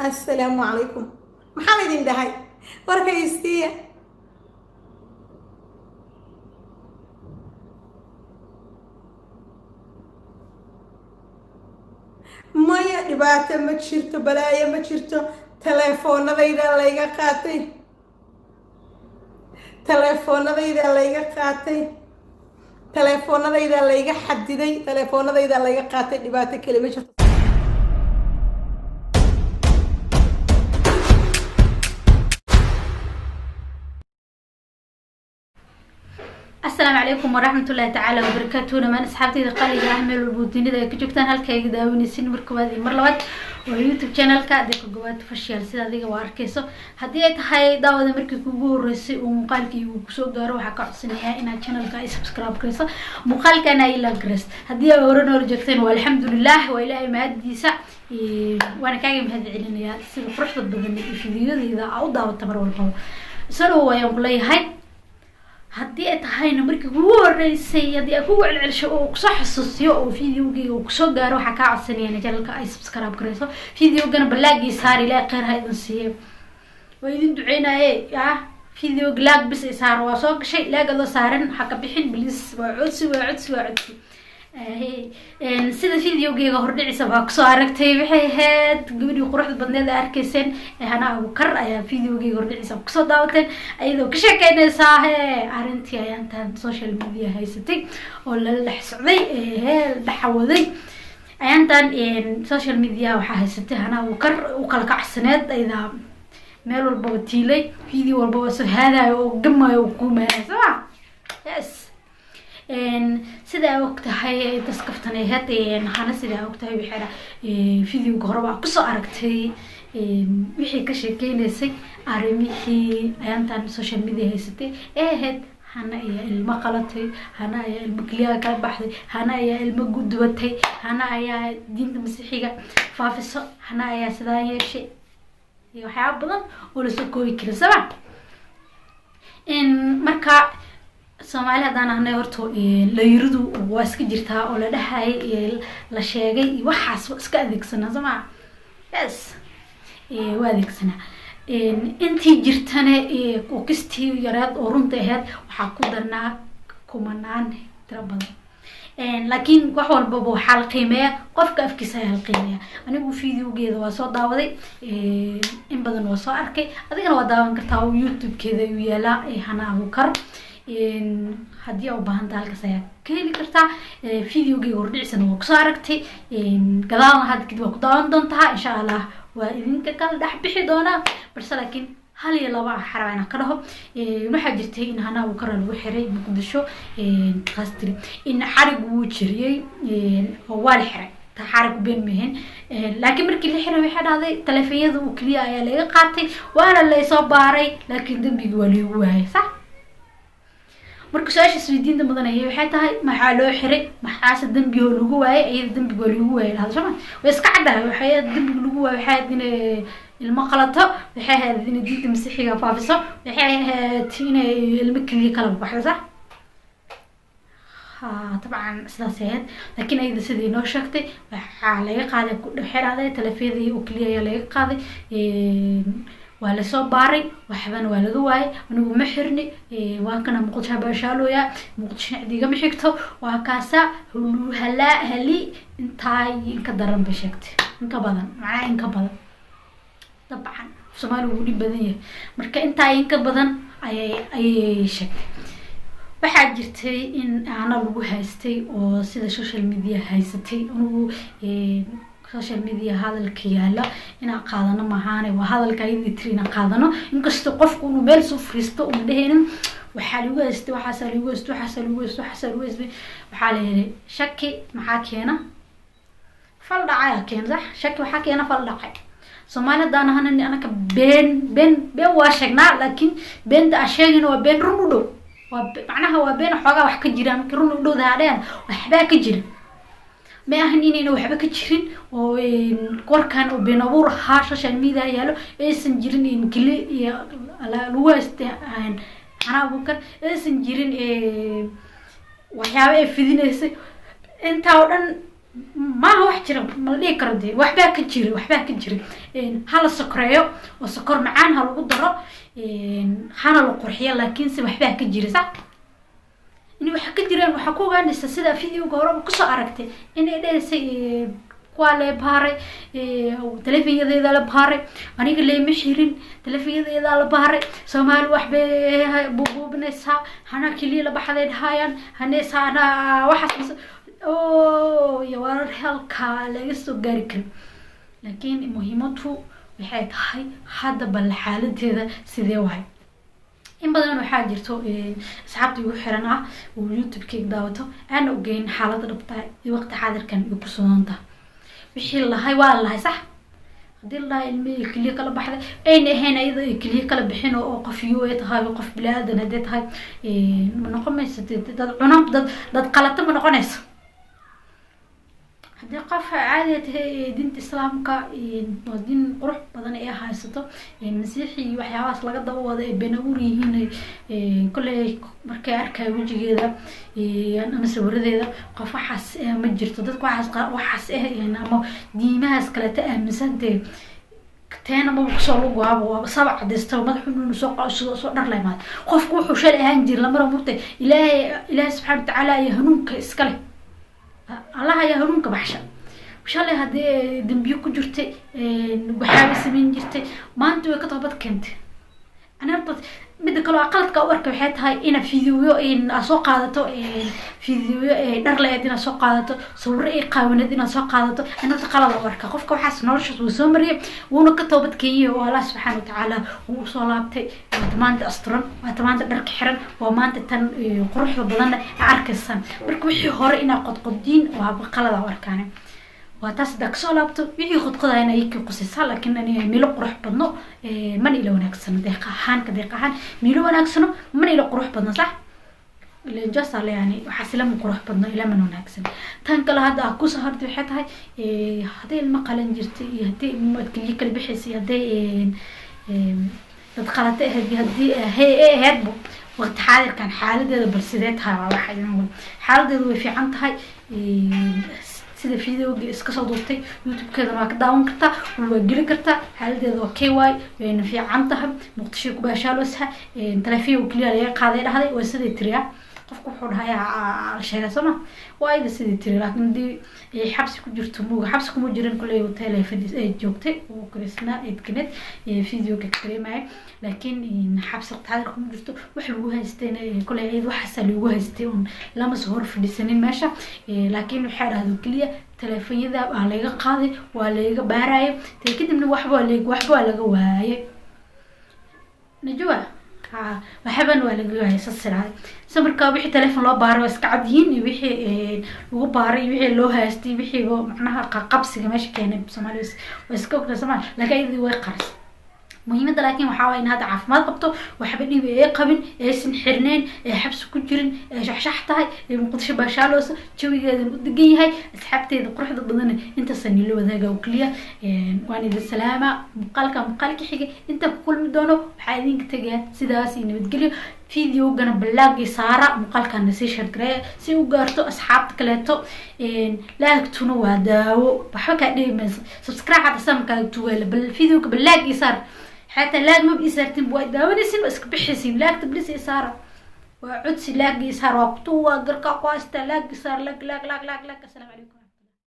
Assalaamu calaykum. Maxaa laydin dhahay? Warkaysiiya. Maya, dhibaato ma jirto, balaayo ma jirto. Teleefoonadayda layga qaatay, teleefoonadayda layga qaatay, teleefoonadayda layga xadiday, teleefoonadayda layga qaatay. Dhibaato kale ma jirto. Asalaamu calaykum waraxmatullaahi tacaala wabarakaatuhu. Dhamaan asxaabtayda qaaliga ah meel walbo dunida ay ka joogtaan, halka iga daawanaysin mar koowaad iyo mar labaad waa YouTube channelka Deeqa Gobaad Official. Sida adiga waa arkayso, haddii ay tahay daawada markii kugu horeysay uu muuqaalkii uu kusoo gaaro, waxaa ka codsanayaa inaad channelka ay subscribe garayso, muuqaalkana ay like garayso. Haddii ay hore noola joogteen, waa alxamdulilah, waa Ilaahay mahadiisa, waana kaaga mahad celinayaa sida quruxda badan iyo fiidiyodeyda aa u daawata mar walbaba. Soo dhawow ayaan ku leeyahay. Haddii ay tahayna markii kugu horeysay, haddii ay kugu celcelsho oo kusoo xasuusiyo oo videogeyga uu kusoo gaaro, waxaa kaa codsanaya in channelka ay subscribe garayso, videogana balaagii saar. Ilaahay kheyr ha idin siiye, waa idin duceynaye. Ah, videoga like bis ay saar, waa soo gashay, like adoo saaran ha ka bixin, please. Waa codsi, waa codsi, waa codsi. Sida videogeyga hordhicisa baa kusoo aragtay, waxay ahayd gabadhii quruxda badneed ee arkayseen Hana Abukar ayaa videogeyga hordhicisa kusoo daawateen, ayadoo ka sheekeynaysaa he arrintii ayaantan social media haysatay oo lala dhex socday, he la dhexawaday ayaantan social media. Waxaa haysatay Hana Abukar u kala kacsaneed, ayadaa meel walbaba tiilay, video walbaba soo haadayo oo gamayo oo kuumaanayo, soo ma? Yes, sida aa og tahay daskaftan aheyd Hana. Sida aa og tahay, waxayna videoga hore baa kusoo aragtay, wixii ka sheekeynaysay arrimihii ayaantan social media haysatay ee ahayd Hana ayaa ilmo qalatay, Hana ayaa ilmo keliyaha kala baxday, Hana ayaa ilmo gudubatay, Hana ayaa diinta Masiixiga faafiso, Hana ayaa sidaan yeeshay iyo waxyaaba badan oo lasoo koobi karin sama. Marka Soomaali haddaan ahnay, horta layiradu waa iska jirtaa oo la dhahayay, la sheegay iyo waxaas waa iska adeegsanaa, soo maa? Yes, waa adeegsanaa. Intii jirtane oo kistii yareed oo runta ahayd waxaa ku darnaa kumanaan tiro badan, laakiin wax walbaba waxaa la qiimeeya qofka afkiisa ayaa la qiimeeya. Anigu videogeeda waa soo daawaday, in badan waa soo arkay, adigana waa daawan kartaa oo YouTube-keeda ayuu yaalaa Hana Abukar. Haddii aa u baahanta halkaas ayaa ka heli kartaa. Videogeyga hordhicisana waa kusoo aragtay, gadaalna hadda kadib waa ku daawan doontaa, insha Allah. Waa idinka kala dhex bixi doonaa, balse laakiin hal iyo laba ah xaraba inaan ka dhaho. Waxaa jirtay in Hana Abukar lagu xiray Muqdisho qastri, in xarig wuu jiriyey oo waa la xiray, ta xarig been mehen. Laakiin markii la xiray waxay dhahday taleefanyada uu keliya ayaa laga qaatay, waana laysoo baaray, laakiin dembigi waa laygu waayay, sax? Marka su-aasha isweydiinta mudanaya waxay tahay, maxaa loo xiray? Maxaase dembigoo lagu waayay? Iyada dembiga waa lagu waayay dhahda, sooma? Way iska caddahay. Waxay ahayd dembiga lagu waayay, waxay ahayd inay ilmo qalato, waxay ahayd inay diinta Masiixiga faafiso, waxay ahayd inay ilmo keliya kala baxdo, sax? Ha, dabcan sidaas ahayd. Laakiin ayada sidii noo sheegtay, waxaa laga qaaday, waxay dhahday taleefyadii oo keliya ayaa laga qaaday, waa lasoo baaray, waxbana waa laga waayay. Anigu ma xirni, waa kana Muqdisho baashaalooya, Muqdisho cid igama xigto, waa kaasa huluu halaa hali. Intaa inka daran bay sheegtay, inka badan, macnaha inka badan. Dabcan Soomaaligu wuu dhib badan yahay, marka intaa inka badan ayay sheegtay. Waxaa jirtay in aana lagu haystay oo sida social media haysatay. Anigu social media hadalka yaala inaan qaadano maahaane, waa hadalka ayadii tiri inaan qaadano, inkastoo qofku inuu meel soo fariisto una dhehaynin waxaa lagu haystay, waxaasaa lagu haystay, waxaasaa lagu haystay, waxaasaa lagu haystay. Waxaa la yihi shaki maxaa keena? Fal dhacaya keena, sax? Shaki waxaa keena fal dhacay. Soomaali haddaan ahana anaka been been been waa sheegnaa, laakiin beenta aan sheegayno waa been run u dhow, waa macnaha waa been xoogaa wax ka jiraan. Markii run u dhowda hadheen waxbaa ka jira, ma ahan inayna waxba ka jirin oo warkan oo been abuur ahaa social media yaalo aysan jirin, in keli iyo lagu haystay Hana Abukar aysan jirin, waxyaaba ay fidinaysay intaa oo dhan. Maaha wax jira, ma la dhihi karo dee waxbaa ka jira, waxbaa ka jira. Hala sokoreeyo oo sokor macaan ha lagu daro, hana la qurxiyo, laakiinse waxbaa ka jira. Sax in waxa ka jiraan waxaa ku ogaanaysa sida videoga horeba kusoo aragtay inay dhehaysay waa lee baaray, taleefanyadeeda la baaray, aniga leema xirin, taleefanyadeeda la baaray. Soomaali wax bay buubuubinaysaa, hana keliya la baxday dhahayaan, haneesa ana waxaas o iyo warar halkaa laga soo gaari karin. Laakiin muhiimadu waxay tahay hadda bal xaaladeeda sidee wahay. In badan waxaa jirto asxaabta igu xiran ah oo YouTube-kayga daawato aan ogeyn xaaladda dhabta iyo waqti xaadirkan ay ku sugan tahay. Wixii lahay waa lahay, sax haddii la dhahay ilmi ay keliya kala baxday ayna ahayn ayada ay keliya kala bixin oo qof yu ay tahay, qof bili-aadan haddii tahay, ma noqon mayso dad cuna, dad qalata ma noqonayso. Haddii qof caadi tahay, diinta islaamka waa diin qurux badan ee haysato, masiixi iyo waxyaabahaas laga daba wada ay been abuur yihiin. Kolley markay arkaya wejigeeda ama sawiradeeda, qof waxaas ma jirto. Dadka waxaas ama diimahaas kaleta aaminsantee teena maba kusoo lugaaba, waaba saba cadaysta madaxu inuu soo qawsado soo dhar la imaada. Qofku wuxuu shalay ahaan jira lamara murtay. Ilaahay subxaana watacaala ayaa hanuunka iska leh, Allah ayaa hanuunka baxsha. Shalay haddii dambiyo ku jirtay, waxaaba samayn jirtay, maanta way ka toobad keentay. Ani horta midda kale oo qaladka u arka waxay tahay inaad videoyo aad soo qaadato, videoyo dhar la-eed inaad soo qaadato, sawiro ay qaawaneed inaad soo qaadato. Ani horta qalad u arka. Qofka waxaas noloshaas wuu soo mariyay, wuuna ka toobad keenyay oo Allah subxaana watacaala wuu usoo laabtay. Waata maanta asturan, waata maanta dharka xiran, waa maanta tan quruxda badanna aa arkaysaan. Marka wixii hore inaad qodqodiin waaba qalada u arkaane. Waa taas haddaa kasoo laabto wixii qodqodayana ayakii qusaysaa, laakiin ani milo qurux badno mana ila wanaagsano. Deeq ahaan ka deeq ahaan milo wanaagsano mana ila qurux badno, sax lenjosale yani waxaas ilama qurux badno, ilamana wanaagsan. Tan kale hadda aa kusoo hortay waxay tahay hadday ilmo qalan jirtay iyo haddii ilmo keliya kala bixaysay, hadday dad qalata ahayd iyo haddii hay ay ahaydbo, waqti xaadirkan xaaladeeda bal sidee tahay? Waa waxa idin xaaladeedu way fiican tahay. Sida videoga iska soo duubtay YouTube-keedana waa ka daawan kartaa, waa geli kartaa. Xaaladeeda waa k y, wayna fiican tahay. Muqdisho ku baashaaloosaha, taleefiya keliya laga qaaday dhahday, waa siday tiriya. Qofku wuxuu dhahay la sheegay soo ma, waa ayada sidii tiri. Laakiin haddii ay xabsi ku jirto, muuga xabsi kuma jirin, kulley hotel ay fadhis ay joogtay oo karisnaa eedkaneed videoga ka dareemaya. Laakiin xabsi waqti kuma jirto wax lagu haystayna kulley ayada waxaasaa lagu haystay un lama soo hor fadhiisanin meesha. Laakiin waxaa dhahdo keliya taleefanyada waa laga qaaday, waa laga baarayay tee, kadibna waxba waa laga waayay. Najwa waxban waa laga waayay sasiraay. So marka wixii telefoon loo baaray waa iska cad yihiin, iyo wixii lagu baaray iyo wixii loo haystay, wixiiba macnaha qabsiga meesha keenay Soomaaliya waa iska ogtaa Soomaali, laakiin ayadii way qarisay muhiimadda. Laakiin waxaa waaya in hadda caafimaad qabto, waxba dhibi ay qabin, aysan xirneyn, ay xabsi ku jirin, ay shaxshax tahay, ay Muqdisho baashaaloosa, jawigeedan u degan yahay. Asxaabteeda quruxda badan intaasaan ila wadaaga oo keliya. Waan idin salaama. Muuqaalka muuqaalka xiga intaan ku kulmi doono waxaa idinka tegayaa sidaas iyo nabadgelyo. Videogana balaagii saara, muuqaalkana sii shargareeya si u gaarto asxaabta kaleeto. Laagtuna waa daawo, waxba kaa dhibi mayso. Subscribe hadda samkaaga tuweela, bal videoga balaag ii saar. Xataa laag maba ii saartin, waa daawanaysin, waa iska bixaysin. Laagta bilis ii saara, waa codsi. Laag ii saar, waa kutu, waa garkaa ku haystaa. Laag ii saar, laag laag laag laag laag. Assalaamu calaykum.